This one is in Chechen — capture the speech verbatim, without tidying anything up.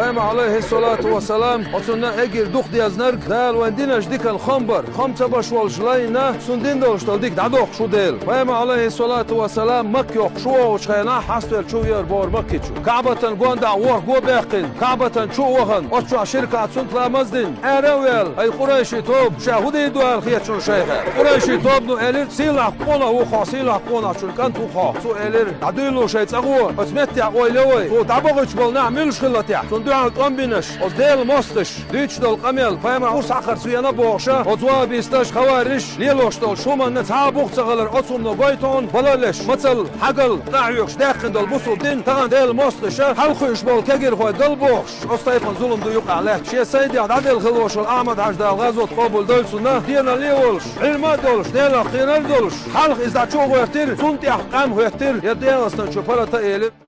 Пайхамар, Ӏалайхиссалату вассалам, оцунна эггара дукха дезнарг, Дала вайн динаш дикан хам бар, хам ца беш волчу лайна, цунна дин долуш долу дика дӀадохуш ву Дела. Пайхамар, Ӏалайхиссалату вассалам, Макка йоккхуш вогӀучу хенахь, хьаставелла чу веара бохура Макка чу. КаӀбатан гонаха воху го баьккхина, КаӀбатан чу а вахана, оцу чохь ширкахь цунна тламаз дина, араваьлла: «Ай, Къурайши тоба, ша хӀун дийр ду аьлла хета шуна шайх?» Къурайши тобано элира: «Сийлахь къонах ву хьо, сийлахь къонахчун кӀант ву хьо». Цо элира: «ДӀадуьйлу шайн цӀа гӀо, оцу меттехь ойла йо вай, цо дӀабахийтуш болу нах муьлш хилла техьа, цунна дуьхьал тӀом бинарш, оцу Делан мостагӀаша дуьйцуш долу къамел, пайхамар урс хьакхарца веана бохуша, оцу ваххабисташ, хавариш лелош долу шуманна цхьа а бух ца хилар, оцу хӀумано гойту хьуна, бала а леш, мацалла, хьагалла, къахьоьгуш даьккхина долу бусулба дин тахана Делан мостагӀаша хьалакхуьуш болу кегирхой гал бохуш, оцу тайпана зулам ду юкъахь лаьтташ. Шен сайдехь дӀаделла хилла волуш волу Ахьмад-Хьаьжа, Дала гӀазот къобалдойла цунна, денал а волуш, Ӏилма а долуш, Делах кхерар а долуш, хьалха иза дӀа чу а гӀоьртира, цунна тӀехь къам а хӀоьттира, я ДегӀастан чу паргӀат а елира.